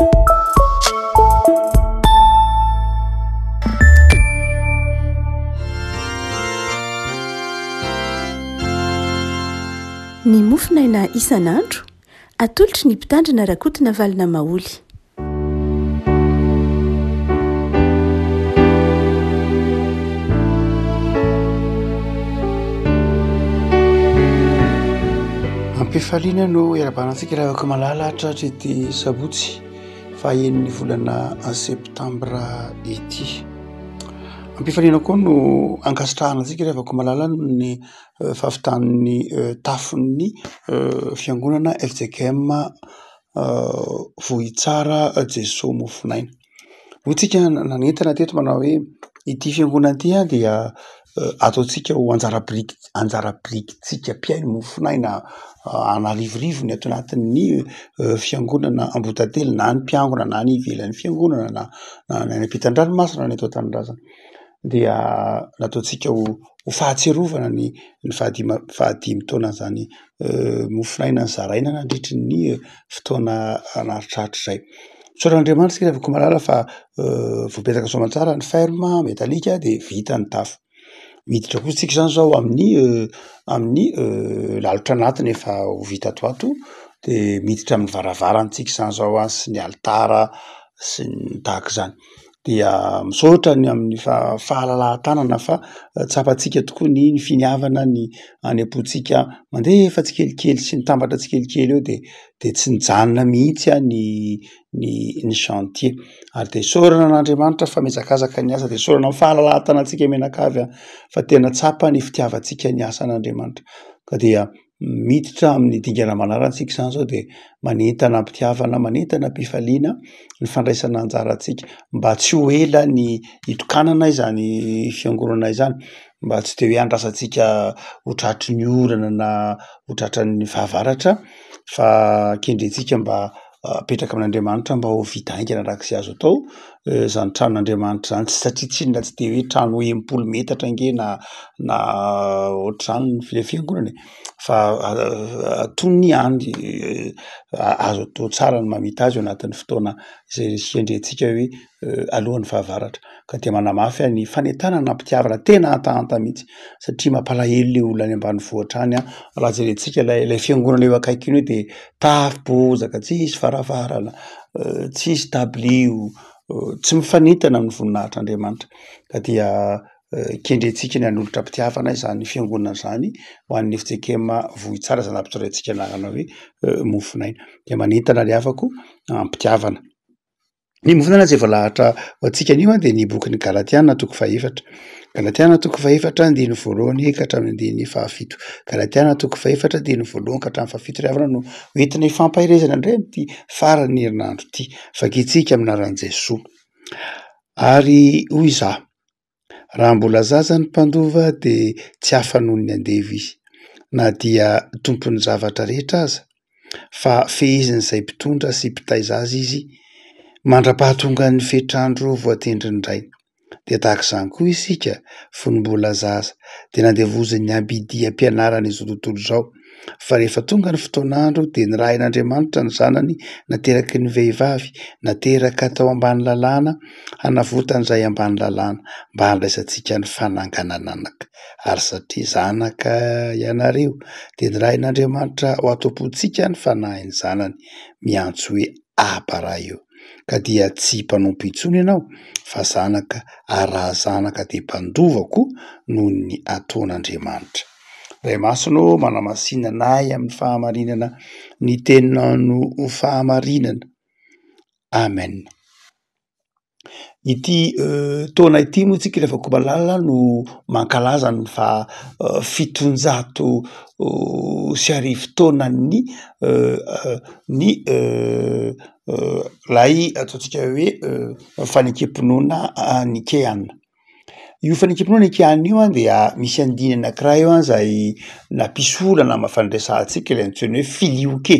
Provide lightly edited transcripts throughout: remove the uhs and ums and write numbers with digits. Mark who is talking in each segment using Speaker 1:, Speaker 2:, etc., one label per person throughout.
Speaker 1: Ny mofonaina isan'andro, atolotry ny Mpitandrina Rakotonavalona Maholy.
Speaker 2: Am-pifaliana no iarahabana antsika ry havako malala tratry ity sabotsy fahaenin'ny volana septambra ity. Am-pifaliana koa no ankasitrahana antsika ry havako malala noho ny fahavitan'ny tafon'ny fiangonana fjkm Vohitsara Jesoa Mofonaina. Hoy tsika nanentana teto manao hoe ity fiangonana ity dia ataontsika ho anjara biriky, anjara birikintsika mpihaino mofonaina an'arivorivony ato anatin'ny fiangonana Ambohitantely na ny mpiangona na ny ivelan'ny fiangonana na na any ampitan-dranomasina na ny eto an-tanindrazana. Dia nataontsika ho ho fahatsiarovana ny ny fahadima- fahadimy taonan'izany mofonaina nozaraina nandritry ny fotoana naharitraritra izay. Misaotra an'Andriamanitra isika ry havako malala fa voapetaka soamantsara ny ferme metalika de vita ny tafo. Miditra kosa tsika zany zao amin'ny amin'ny lalotra anatiny efa ho vita ato ho ato de miditra amin'ny varavarana tsika zany zao an sy ny alitara sy ny tahak'izany. Dia misaotra ny amin'ny fahalalahan-tanana fa tsapantsika tokoa ny finiavana ny any am-pontsika mandefa tsikelikely sy mitambatra tsikelikely eo de de tsy nijanona mihitsy an ny ny ny chantier. Ary de isaorana an'Andriamanitra fa mihazakazaka ny asa de isaorana amin'ny fahalalahan-tanantsika mianakavy an fa tena tsapa ny fitiavantsika ny asan'Andriamanitra ka dia Miditra amin'ny dingana manaraka isika izany izao dia manentana am-pitiavana, manentana am-pifaliana ny fandraisana anjarantsika mba tsy ho ela ny hitokanana izany fiangonana izany, mba tsy de hoe andrasantsika ho tratry ny orana na ho tratran'ny fahavaratra fa kendrentsika mba apetraka amin'Andriamanitra mba ho vita haingana araka izay azo atao izany tranon'Andriamanitra izany, tsy satria tsinona tsy de hoe trano 60 metatra ange na na ohatr'izany ny fiangonana e, fa antonony ihany, azo atao tsara ny mamita azy ao anatin'ny fotoana izay kendrentsika hoe alohan'ny fahavaratra. Ka dia manamafy aho ny fanentanana am-pitiavana tena hantahanta mihitsy satria mampalahelo le olona any ambanivohitra any an, raha jerentsika ilay ilay fiangonana eo akaiky iny eo de tafo bozaka, tsisy varavarana, tsisy dabilio, tsy mifanentana amin'ny voninahitr'Andriamanitra. Ka dia kendrentsika ny hanolotra am-pitiavana izany fiangonana izany ho an'ny fjkm Vohitsara izay nampitondrantsika anarana hoe Mofonaina. Dia manentana ry havako am-pitiavana. Ny mofon'aina izay voalahatra ho antsika anio dia ny bokin'ny Galatiana toko fahefatra. Galatiana toko fahefatra andininy voalohany ka hatramin'ny andininy fahafito. Galatiana toko fahefatra andininy voalohany ka hatramin'ny fahafito ry havana no hoentina hifampaherezana indray amin'ity faran'ny herinandro ity. Vakintsika amin'ny anaran'i Jesoa. Ary hoy izaho, Raha mbola zaza ny mpandova dia tsy hafa noho ny andevo izy, na dia tompon'ny zavatra rehetra aza, fa fehezin'izay mpitondra sy mpitaiza azy izy mandra-pahatongan'ny fetr'andro voatendrin'ny rainy. Dia tahaka izany koa isika, fony mbola zaza, dia nandevozin'ny ambidiam-pianaran'izao tontolo izao, Fa rehefa tonga ny fotoan'andro dia nirahin'Andriamanitra ny Zanany nateraky ny vehivavy, nateraka tao ambany lalàna, hanavotana izay ambany lalàna, mba handraisantsika ny fananganan'anaka. Ary satria zanaka ianareo, dia nirahin'Andriamanitra ho ato am-pontsika ny Fanahin'ny Zanany, miantso hoe, Aba Ray ô! Ka dia tsy mpanompo intsony ianao, fa zanaka, ary raha zanaka dia mpandova koa noho ny ataon'Andriamanitra. Ray Masina ô, manamasina anay amin'ny fahamarinana, ny teninao no ho fahamarinana. Amen. Ity taona ity moa tsika rehefa komalala no mankalaza ny faha 1700 taonan'ny ny ilay ataontsika hoe fanekem-pinoana nikeana. Io fanekem-pinoana ekeana io an dia misy andininy anankiray eo an izay nampisy olana amin'ny fandraisantsika ilay antsoina hoe filioke,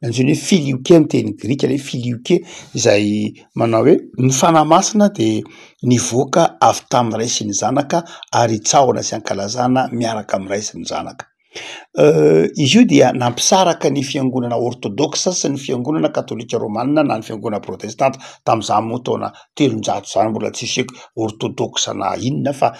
Speaker 2: antsoina hoe filioke amin'ny teny grika ilay hoe filioke izay manao hoe ny fanahy masina dia nivoaka avy tamin'ny Ray sy ny Zanaka ary itsaohana sy ankalazana miaraka amin'ny Ray sy ny Zanaka. Izy io dia nampisaraka ny fiangonana ôrtôdôksa sy ny fiangonana katôlika rômanina na ny fiangonana prôtestanta, tam'zany moa taona 300 zany mbola tsisy hoe ôrtôdôksa na inona fa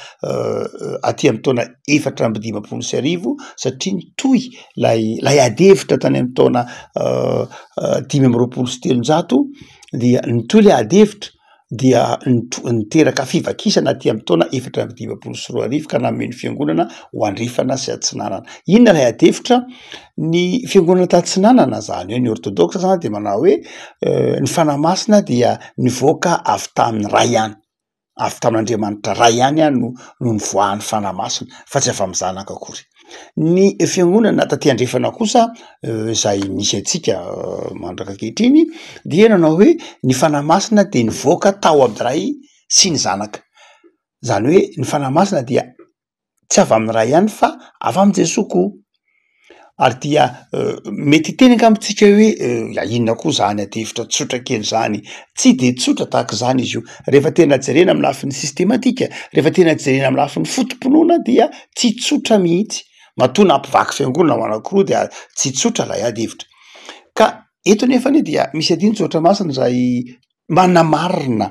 Speaker 2: aty am'taona 1054 satria nitohy lay lay ady hevitra tany am'taona 325 dia nitohy le ady hevitra dia niteraka fivakisana aty amin'ny taona 2054 ka nanome ny fiangonana ho andrefana sy atsinanana. Inona ilay adihevitra? Ny fiangonana tatsinanana zany hoe ny orthodoxe zany de manao hoe ny fanahy masina dia nivoaka avy tamin'ny Ray ihany, avy tamin'Andriamanitra Ray ihany no no nivoahan'ny fanahy masina fa tsy avy amin'ny zanaka akory. Ny fiangonana taty andrefana kosa izay misy antsika mandraka ankehitriny dia nanao hoe ny fanahy masina dia nivoaka tao amin'ny Ray sy ny Zanaka, zany hoe ny fanahy masina dia tsy avy amin'ny Ray ihany fa avy amin'i Jesoa koa, ary dia mety hiteny angamba tsika hoe ya inona koa zany adihevitra tsotra kely zany, tsy de tsotra tahaka izany izy io, rehefa tena jerena amin'ny lafiny sistematika, rehefa tena jerena amin'ny lafiny foto-pinoana dia tsy tsotra mihitsy, matoa nampivaky fiangonana ho anankiroa dia tsy tsotra ilay ady hevitra, ka eto nefa anie dia misy andinin-tsoratra masina izay manamarina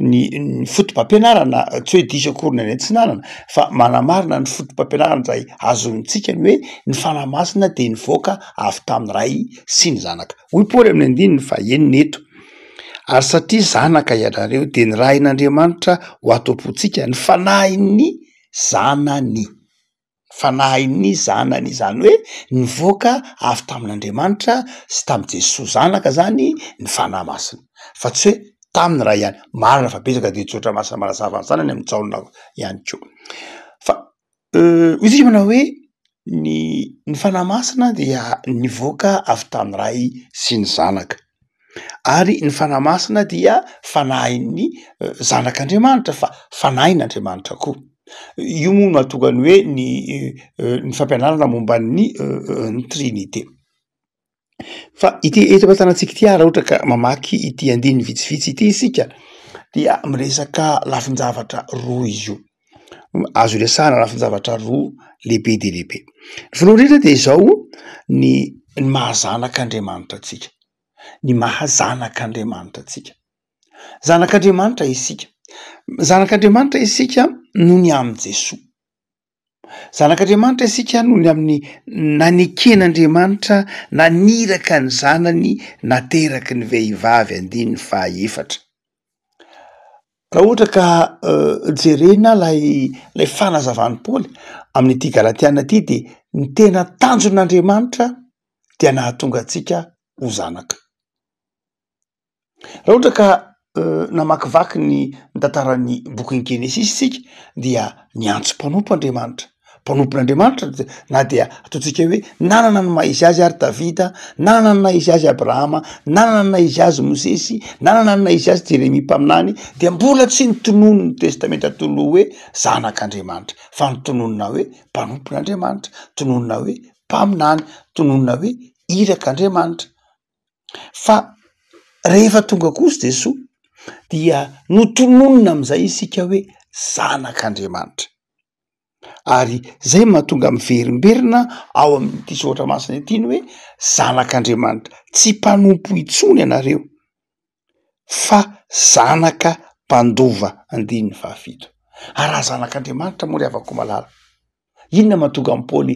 Speaker 2: ny ny foto-pampianarana, tsy hoe diso akory ny any antsinanana fa manamarina ny foto-pampianarana izay azontsika ny hoe ny fanahy masina dia nivoaka avy tamin'ny Ray sy ny Zanaka. Hoy Paoly amin'ny andininy fahenina eto, ary satria zanaka ianareo dia nirahin'Andriamanitra ho ato am-pontsika ny fanahin'ny Zanany. Fanahin'ny Zanany, izany hoe nivoaka avy tamin'Andriamanitra sy tamin'i Jesoa Zanaka zany ny Fanahy Masina, fa tsy hoe tamin'ny Ray ihany. Marina fa betsaka dia tsotra masina manazava an'izany any amin'i Jaona ihany koa. Fa hoy isika manao hoe ny ny Fanahy Masina dia nivoaka avy tamin'ny Ray sy ny Zanaka. Ary ny Fanahy Masina dia fanahin'ny zanak'Andriamanitra fa fanahin'Andriamanitra koa. Io moa no mahatonga ny hoe ny ny fampianarana momba ny ny trinite. Fa ity eto am-patanantsika ity ary raha ohatra ka mamaky ity andininy vitsivitsy ity isika dia miresaka lafin-javatra roa izy io. Azo iresahana lafin-javatra roa lehibe dia lehibe. Ny voalohany indrindra dia izao ny ny maha zanak'Andriamanitra antsika. Ny maha zanak'Andriamanitra antsika. Zanak'Andriamanitra isika. Zanak'Andriamanitra isika noho ny amin'i Jesoa. Zanak'Andriamanitra isika noho ny amin'ny naneken'Andriamanitra naniraka ny zanany nateraky ny vehivavy andininy fahaefatra. Raha ohatra ka jerena lay lay fanazavan'i Paoly amin'ity Galatiana ity de ny tena tanjon'Andriamanitra dia nahatonga antsika ho zanaka. Raha ohatra ka namakivaky ny tantaran'ny bokin'ny Genesisy isika dia niantso mpanompo Andriamanitra, mpanompon'Andriamanitra na dia ataontsika hoe nanana ny maha izy azy ary Davida, nanana ny naha izy azy Abrahama, nanana ny naha izy azy Mosesy, nanana ny naha izy azy Jeremia mpaminany, dia mbola tsy notononin'ny Testamenta Taloha hoe zanak'Andriamanitra fa notononina hoe mpanompon'Andriamanitra, tononina hoe mpaminany, tononina hoe irak'Andriamanitra. Fa rehefa tonga kosa Jesoa dia notononina amin'izay isika hoe zanak'Andriamanitra. Ary zay mahatonga miverimberina ao amin'ity soratra masina ity ny hoe zanak'Andriamanitra, tsy mpanompo intsony ianareo fa zanaka mpandova, andininy fahafito. Ary raha zanak'Andriamanitra moa ry havako malala, inona mahatonga an'i Paoly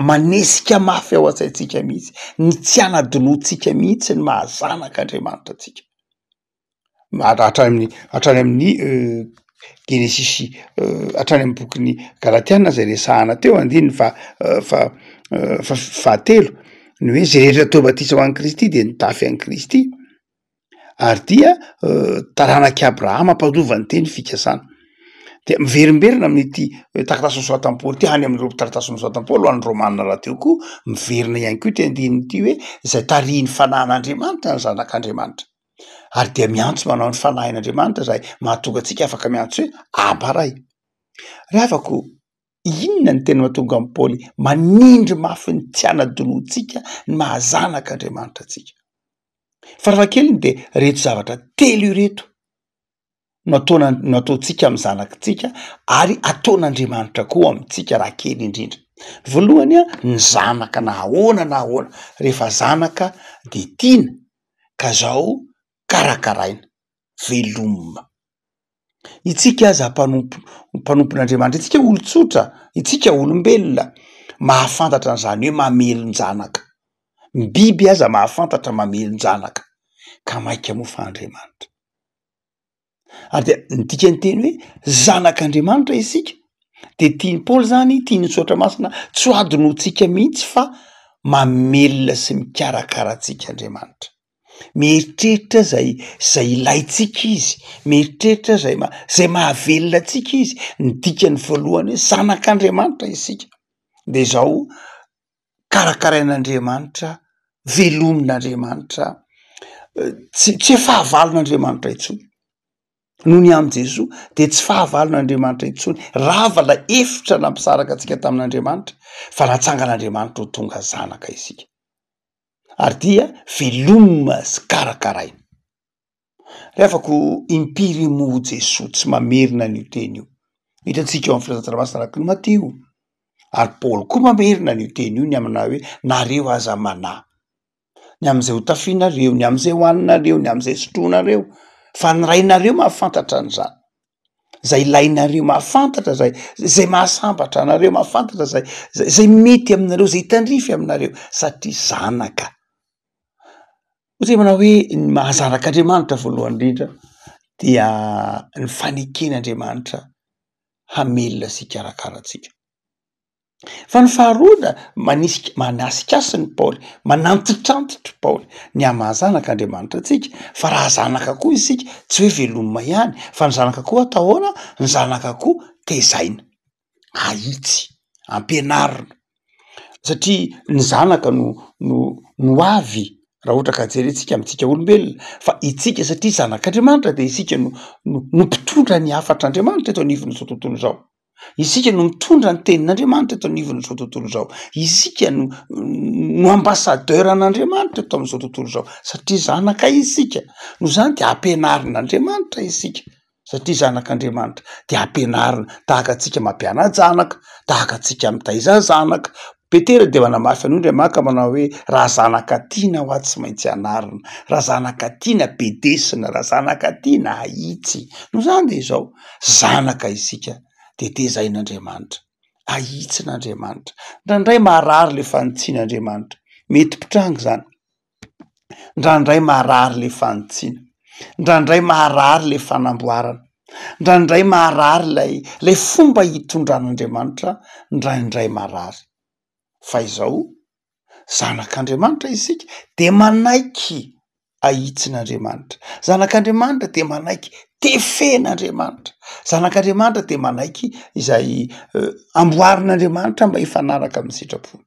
Speaker 2: manesika mafy ao an-tsaintsika mihitsy, ny tsy hanadinoantsika mihitsy ny maha zanak'Andriamanitra antsika? Hatrany hatrany amin'ny genesisy hatrany amin'ny bokin'ny galatiana zay resahana teo andininy faha faha fahatelo, ny hoe zay rehetra atao batisa ho an'i Kristy de nitafy an'i Kristy ary dia taranak'i Abrahama mpandova ny teny fikasana. De miverimberina amin'ity taratasy nosoratan'i Paoly ity any amin'ireo taratasy nosoratan'i Paoly ho an'ny Romana rahateo koa miverina ihany koa ity andininy ity hoe zay tarihin'ny fanahin'Andriamanitra ny zanak'Andriamanitra. Ary dia miantso manao ny fanahin'Andriamanitra izay mahatonga antsika afaka miantso hoe Aba Ray. Ry havako, inona no tena mahatonga an'i Paoly manindry mafy ny tsy hanadinoantsika ny maha zanak'Andriamanitra antsika? Farafahakeliny dia ireto zavatra telo ireto no ataona- no ataontsika amin'ny zanakitsika ary ataon'Andriamanitra koa amintsika raha kely indrindra. Voalohany a, ny zanaka na ahoana na ahoana, rehefa zanaka de tiana ka zao karakaraina, velomina. Itsika aza mpanompo, mpanompon'Andriamanitra, itsika olon-tsotra, itsika olombelona mahafantatra an'izany hoe mamelon-janaka. Ny biby aza mahafantatra mamelon-janaka, ka maika moa fa Andriamanitra. Ary dia ny dikan'ny teny hoe zanak'Andriamanitra isika de tian'i Paoly zany, tian'ny Soratra Masina tsy ho adinointsika mihitsy fa mamelona sy mikarakara antsika Andriamanitra. Mieritreritra zay zay ilaintsika izy, mieritreritra zay ma- zay mahavelona antsika izy, ny dikany voalohany hoe zanak'Andriamanitra isika de zao karakarain'Andriamanitra, velomin'Andriamanitra, tsy tsy hoe fahavalon'Andriamanitra intsony. Noho ny amin'i Jesoa de tsy fahavalon'Andriamanitra intsony, rava lay efitra nampisaraka antsika tamin'Andriamanitra fa natsangan'Andriamanitra ho tonga zanaka isika ary dia velomina sy karakaraina. Ry havako, impiry moa Jesoa tsy mamerina an'io teny io? Hitantsika ao amin'ny filazantsara masina araka ny Matio. Ary Paoly koa mamerina an'io teny io ny amina hoe nareo aza manahy. Ny amin'izay ho tafianareo, ny amin'izay hohaninareo, ny amin'izay sotroinareo, fa ny Rainareo mahafantatra an'izany. Izay ilainareo mahafantatra izay, izay mahasambatra anareo mahafantatra izay, izay mety aminareo, izay tandrify aminareo satria zanaka. Hoy zay manao hoe ny maha zanak'Andriamanitra voalohany indrindra dia ny faneken'Andriamanitra hamelona sy hikarakara antsika. Fa ny faharoa da manisika manasikasina i Paoly, manantitrantitra i Paoly ny amin'ny maha zanak'Andriamanitra antsika, fa raha zanaka koa isika tsy hoe velomina ihany fa ny zanaka koa atao ahoana? Ny zanaka koa tezaina. ahitsy, ampianarina satria ny zanaka no no no avy raha ohatra ka jerentsika amintsika olombelona fa itsika satria zanak'Andriamanitra de isika no no no mpitondra ny hafatr'Andriamanitra eto anivon'izao tontolo izao, isika no mitondra ny tenin'Andriamanitra eto anivon'izao tontolo izao, isika no no ambassadeur an'Andriamanitra eto amin'izao tontolo izao satria zanaka isika, noho izany de ampianarin'Andriamanitra isika. satria zanak'Andriamanitra dia ampianarina tahaka antsika mampiana-janaka, tahaka antsika mitaiza zanaka. Petera dia manamafy an'io indray maka manao hoe raha zanaka tiana hoa tsy maintsy anarina, raha zanaka tiana bedesina, raha zanaka tiana ahitsy. Noho izany dia izao, zanaka isika dia tezain'Andriamanitra, ahitsin'Andriamanitra. Indraindray marary le fanitsian'Andriamanitra, mety mpitranga izany. Ndraindray marary le fanitsiana, ndraindray marary le fanamboarana, ndraindray marary lay lay fomba hitondran'Andriamanitra, ndraindray marary. Fa izao, zanak'Andriamanitra isika de manaiky ahitsin'Andriamanitra, zanak'Andriamanitra de manaiky tefen'Andriamanitra, zanak'Andriamanitra de manaiky izay amboarin'Andriamanitra mba hifanaraka amin'ny sitrapony.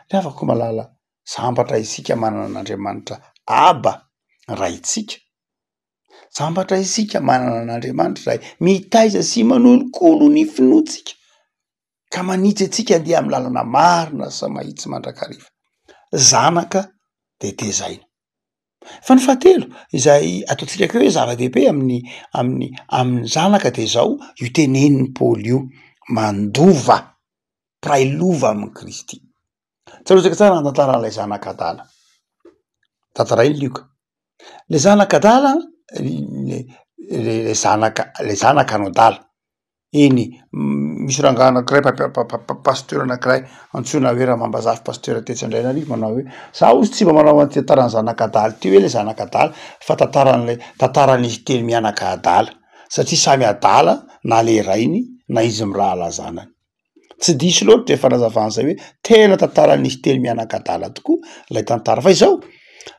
Speaker 2: Ry havako malala, Sambatra isika manana an'Andriamanitra Aba, Raintsika. Sambatra isika manana an'Andriamanitra Ray mitaiza sy manolokolo ny finoantsika ka manitsy antsika andeha amin'ny lalana marina sy mahitsy mandrakariva. Zanaka dia tezaina. Fa ny fahatelo izay ataontsika koa hoe zava-dehibe amin'ny amin'ny amin'ny zanaka de zao io tenenin'i Paoly io, mandova, mpiray lova amin'i Kristy. Tsaroantsika tsara ny tantaran'ilay zanak'adala, tantarain'i Lioka. Le zanak'adala le le zanaka le zanaka no adala, eny misy rangahy anakiray mpamp- pasteur anakiray antsoina hoe Ramambazafy pasteur tetsy Andrainarivo manao hoe za hozy tsy mba manao an'ity tantaran'ny zanak'adala ity hoe le zanak'adala fa tantaran'ilay tantaran'izy telo mianaka adala satria samy adala na le rainy na izy mirahalahy zanany. Tsy diso loatra izay fanazavana izay hoe tena tantaran'izy telo mianaka adala tokoa ilay tantara. Fa izao,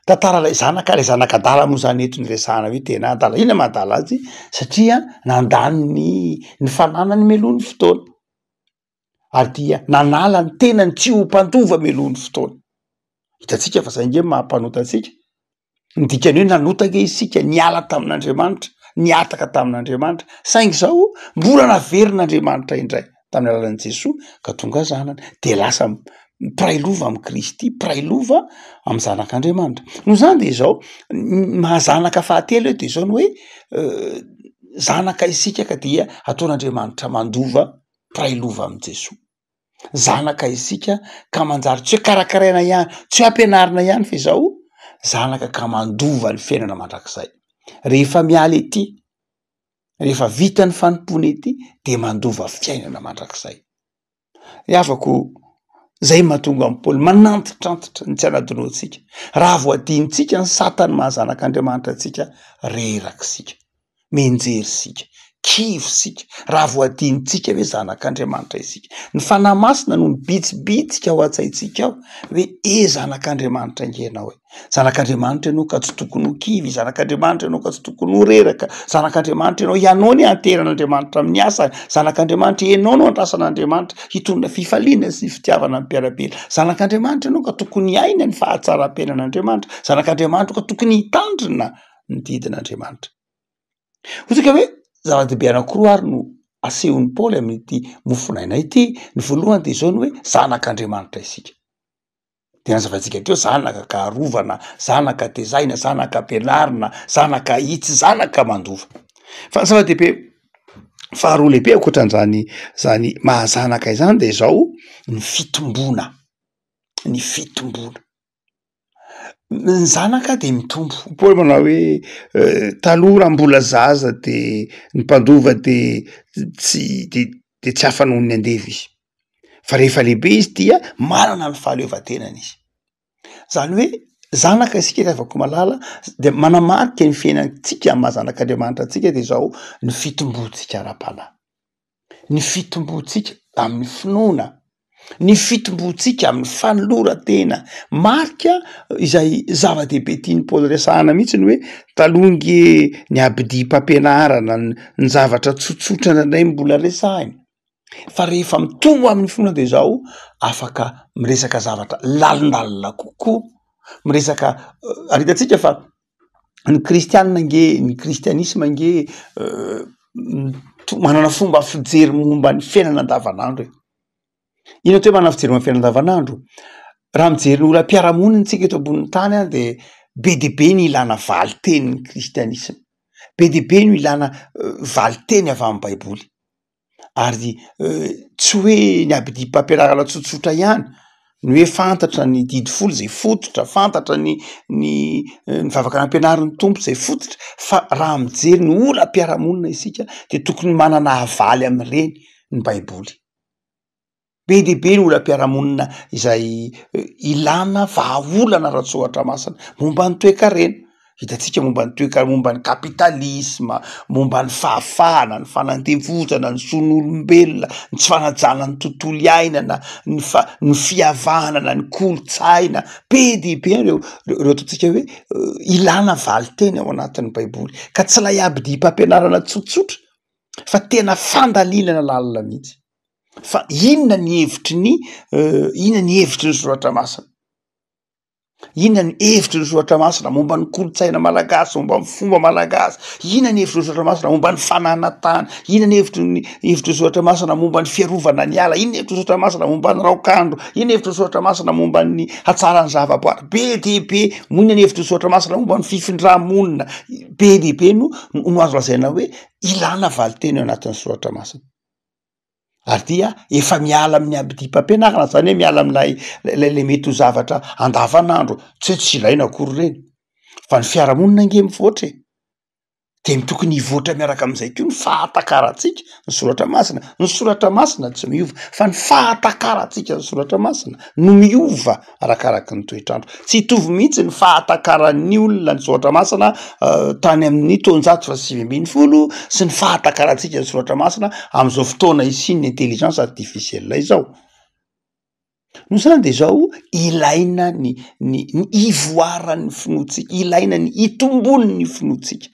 Speaker 2: tantara ilay zanaka, ilay zanaka adala moa zany eto no resahana hoe tena adala. Inona maha adala azy? Satria nandany ny ny fananany mialoha ny fotoana ary dia nanala ny tenany tsy ho mpandova mialoha ny fotoana. Hitantsika fa zay nge maha mpanota antsika. Ny dikan'ny hoe nanota ange isika, niala tamin'Andriamanitra, nihataka tamin'Andriamanitra, saingy izao mbola naverin'Andriamanitra indray tamin'ny alalan'i Jesoa ka tonga zanany, de lasa mpiray lova amin'i Kristy, mpiray lova amin'ny zanak'Andriamanitra. Noho izany de izao, ny maha zanaka fahatelo eto de izao ny hoe zanaka isika ka dia ataon'Andriamanitra mandova, mpiray lova amin'i Jesoa. Zanaka isika ka manjary tsy hoe karakaraina ihany, tsy hoe ampianarina ihany fa izao zanaka ka mandova ny fiainana mandrakizay. Rehefa miala ety, rehefa vita ny fanompoana ety de mandova fiainana mandrakizay. Ry havako, zay mahatonga an'i Paoly manantitrantitra ny tsy hanadinoantsika. Raha vao adinontsika ny satan'ny maha zanak'Andriamanitra antsika, reraka isika, mianjery isika, kivy isika, raha vao adinontsika hoe zanak'Andriamanitra isika. Ny Fanahy Masina no mibitsibitsika ao an-tsaintsika ao hoe e zanak'Andriamanitra ange ianao e. Zanak'Andriamanitra ianao ka tsy tokony ho kivy, zanak'Andriamanitra ianao ka tsy tokony ho reraka, zanak'Andriamanitra ianao, ianao ny anteran'Andriamanitra amin'ny asany, zanak'Andriamanitra ianao no andrasan'Andriamanitra hitondra fifaliana sy fitiavana amin'ny mpiara-belona, zanak'Andriamanitra ianao ka tokony hiaina ny fahatsaram-piainan'Andriamanitra, zanak'Andriamanitra ka tokony hitandrina ny didin'Andriamanitra. Hoy tsika hoe zava-dehibe anankiroa ary no asehon'i Paoly amin'ity mofonaina ity, ny voalohany de izao ny hoe zanak'Andriamanitra isika. De nazavaintsika teo, zanaka ka arovana, zanaka tezaina, zanaka ampianarina, zanaka ahitsy, zanaka mandova. Fa ny zava-dehibe faharoa lehibe ankoatran'izany zany maha zanaka izany de izao, ny fitomboana, ny fitomboana. Ny zanaka de mitombo, Paoly manao hoe taloha raha mbola zaza de ny mpandova de tsy de de tsy afa noho ny andevo izy. Fa rehefa lehibe izy dia manana ny fahaleovantenany izy. Zany hoe zanaka isika ry havako malala de manamarika ny fiainantsika amy maha zanak'Andriamanitra antsika de zao ny fitomboantsika ara-panahy, ny fitomboantsika amin'ny finoana, ny fitomboantsika amin'ny fanoloran-tena. Marika izay zava-dehibe tian'i Paoly resahana mihitsy ny hoe taloha nge ny abidim-pampianarana, ny zavatra tsotsotra indraindray mbola resahina. Fa rehefa mitombo amin'ny finoana de zao afaka miresaka zavatra lalindalina kokoa, miresaka ary hitantsika fa ny kristianina ange, ny kristianisma ange manana fomba fijery momba ny fiainana andavanandro e. Inona atao hoe manana fijery momba ny fiainana andavanandro? Raha mijery ny olam-piarahamonina tsika eto ambonin'ny tany an de be dia be ny ilana valin-tenin'ny kristianisma, be dia be no ilana valin-teny avy amin'ny baiboly. Ary tsy hoe ny abidim-pampianarana tsotsotra ihany, ny hoe fantatra ny didy folo zay fototra, fantatra ny ny ny vavaka nampianarin'ny Tompo zay fototra, fa raha mijery ny olam-piarahamonina isika de tokony manana havaly am'ireny ny baiboly. Be dia be ny olam-piarahamonina izay ilana vahaolana ara-tsoratra masina momba ny toekarena, hitantsika momba ny toeka- momba ny kapitalisma, momba ny fahafahana, ny fanandevozana, ny zon'olombelona, ny tsy fanajana ny tontolo iainana, ny fa- ny fihavanana, ny kolontsaina, be dia be ireo ireo ataontsika hoe ilana valin-teny ao anatin'ny baiboly ka tsy ilay abidim-pampianarana tsotsotra fa tena fandalinana lalina mihitsy. Fa inona ny hevitry ny inona ny hevitry ny soratra masina? Inona ny hevitry ny soratra masina momba ny kolontsaina malagasy, momba ny fomba malagasy? Inona ny hevitry ny soratra masina momba ny fananan-tany? Inona ny hevitry ny hevitry ny soratra masina momba ny fiarovana ny ala? Inona ny hevitry ny soratra masina momba ny raokandro? Inona ny hevitry ny soratra masina momba ny hatsaran'ny zavaboary? Be dia be. Inona ny hevitry ny soratra masina momba ny fifindra-monina? Be dia be no no azo lazaina hoe ilana valin-teny ao anatin'ny soratra masina. Ary dia efa miala amin'ny abidim-pampianarana, zany hoe miala amin'ilay lay lay mety ho zavatra andavanandro, tsy hoe tsy ilaina akory ireny, fa ny fiarahamonina ange mivoatra e, de ny tokony hivoatra miaraka amin'izay koa ny fahatakarantsika ny soratra masina, ny soratra masina tsy miova fa ny fahatakarantsika ny soratra masina no miova. Arakaraky ny toetr'andro. Tsy hitovy mihitsy ny fahatakaran'ny olona ny soratra masina tany amin'ny taonjato fahasivy ambinifolo sy ny fahatakarantsika ny soratra masina amin'izao fotoana isian'ny intelligence artificielle izao. Noho izany de izao, ilaina ny ny ny hivoaran'ny finoantsika, ilaina ny hitombon'ny finoantsika.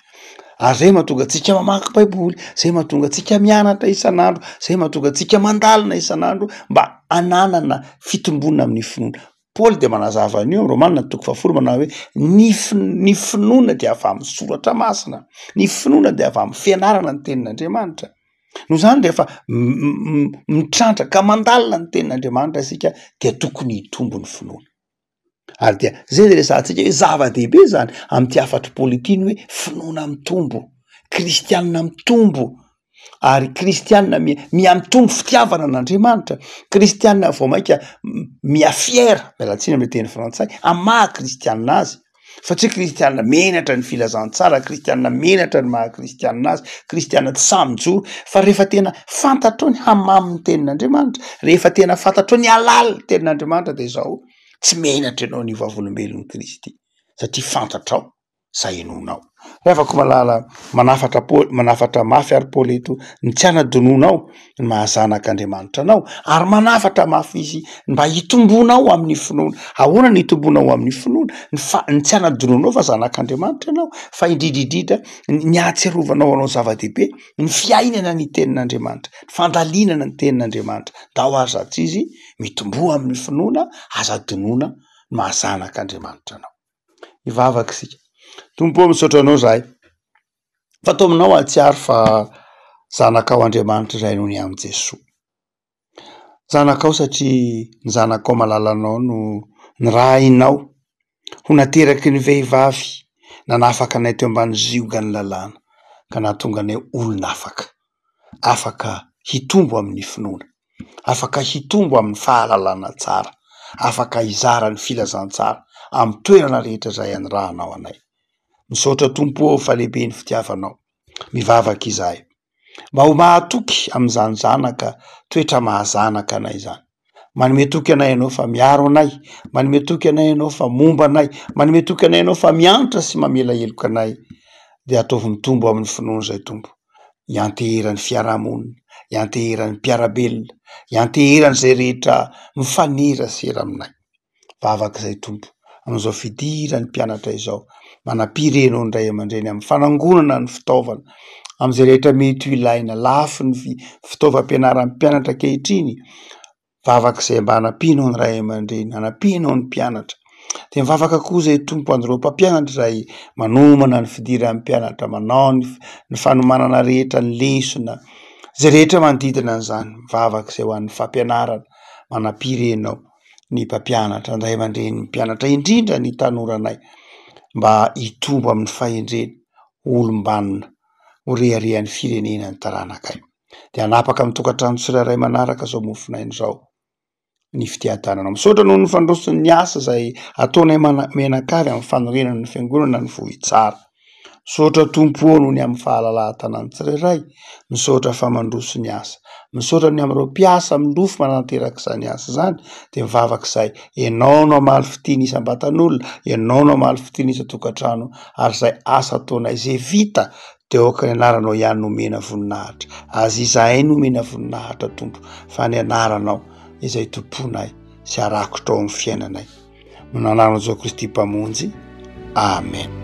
Speaker 2: Ary zay mahatonga antsika mamaky baiboly, zay mahatonga antsika mianatra isan'andro, zay mahatonga antsika mandalina isan'andro mba hananana fitomboana amin'ny finoana. Paoly dia manazava an'io am Romana toko fahafolo manao hoe ny fin- ny finoana dia avy amin'ny soratra masina, ny finoana dia avy amin'ny fianarana ny tenin'Andriamanitra. Noho izany rehefa mitrandraka mandalina ny tenin'Andriamanitra isika dia tokony hitombo ny finoana. Ary dia zay le resahantsika hoe zava-dehibe zany amin'ity hafatr'i Paoly ity ny hoe finoana mitombo, kristianina mitombo. Ary kristiana miha mitombo fitiavana an'Andriamanitra, kristiana vao mainka miha fier, miala tsiny amle teny frantsay, amy maha kristiana azy, fa tsy hoe kristiana menatra ny filazantsara, kristiana menatra ny maha kristiana azy, kristiana tsy sahy mijoro, fa rehefa tena fantatrao ny hamamin'ny tenin'Andriamanitra, rehefa tena fantatrao ny halalin'ny tenin'Andriamanitra de zao, tsy menatra ianao ny ho vavolombelon'i Kristy satria fantatrao zay inoanao. Ry havako malala, manafatra Paoly, manafatra mafy ary Paoly eto ny tsy hanadinoanao ny maha zanak'Andriamanitra anao, ary manafatra mafy izy mba hitombonao amin'ny finoana. Ahoana ny hitombonao amin'ny finoana? Ny fa- ny tsy hanadinoanao fa zanak'Andriamanitra ianao, fa indrindra indrindra ny hahatsiarovanao anao zava-dehibe ny fiainana ny tenin'Andriamanitra, ny fandalinana ny tenin'Andriamanitra. Ndao ary za tsy izy, mitomboa amin'ny finoana, aza adinoina ny maha zanak'Andriamanitra anao. Hivavaka isika. Tompo ô, misaotra anao izahay fa ato aminao hahatsiaro fa zanakao Andriamanitra izahay noho ny amin'i Jesoa. Zanakao satria ny zanakao malalanao no nirahinao ho nateraky ny vehivavy nanafaka anay teo ambany ziogan'ny lalàna ka nahatonga anay olona afaka, afaka hitombo amin'ny finoana. afaka hitombo amin'ny fahalalana tsara, afaka hizara ny filazantsara amin'ny toerana rehetra izay anirahanao anay. Misaotra Tompo ô fa lehibe ny fitiavanao. Mivavaka izahay mba ho mahatoky amin'izany zanaka toetra mahazanaka anay izany. Manome toky anay ianao fa miaro anay, manome toky anay ianao fa momba anay, manome toky anay ianao fa miantra sy mamela heloka anay. Dia ataovy mitombo amin'ny finoana izay Tompo. Ianteheran'ny fiarahamonina, ianteheran'ny mpiara-belona, ianteheran'izay rehetra mifanerasera aminay. Vavaka izay Tompo, amin'izao fidiran'ny mpianatra izao, manam-piry ianao ny ray aman-dreny amin'ny fanangonana ny fitaovana, amin'izay rehetra mety ho ilaina, lafo ny fitaovam-pianaran'ny mpianatra ankehitriny. Vavaka izay mba hanampianao ny ray aman-dreny, hanampianao ny mpianatra. De mivavaka koa izay Tompo an'ireo mpampianatra izay manomana ny fidiran'ny mpianatra, manao ny ny fanomanana rehetra, ny lesona, zay rehetra manodidina an'izany. Mivavaka izay ho an'ny fampianarana, manam-piry ianao ny mpampianatra, ny ray aman-drenin'ny mpianatra, indrindra ny tanoranay mba hitombo amin'ny fahendrena, ho olom-banona, ho reharehan'ny firenena ny taranakay. Dia hanapaka amin'ny tokantrano tsirairay manaraka izao mofonaina izao ny fitiadanana. Misaotra noho ny fandrosoan'ny asa izay ataonay mianakavy amin'ny fanorenana ny fiangonana ny Vohitsara. Misaotra Tompo ô noho ny amin'ny fahalalahan-tanan'ny tsirairay. Misaotra fa mandroso ny asa. Misaotra ny amin'ireo mpiasa milofo manatanteraka izany asa izany. Dia mivavaka izahay, Ianao no hamaly fitia ny isam-batan'olona, Ianao no hamaly fitia ny isan-tokantrano, ary izay asa ataonay izay vita Dia aoka ny anaranao ihany no omena voninahitra. Aza izahay no omena voninahitra, Tompo, fa ny anaranao izay tomponay sy arakotrao amin'ny fiainanay. No anaranao Jesoa Kristy Mpamonjy. Amen.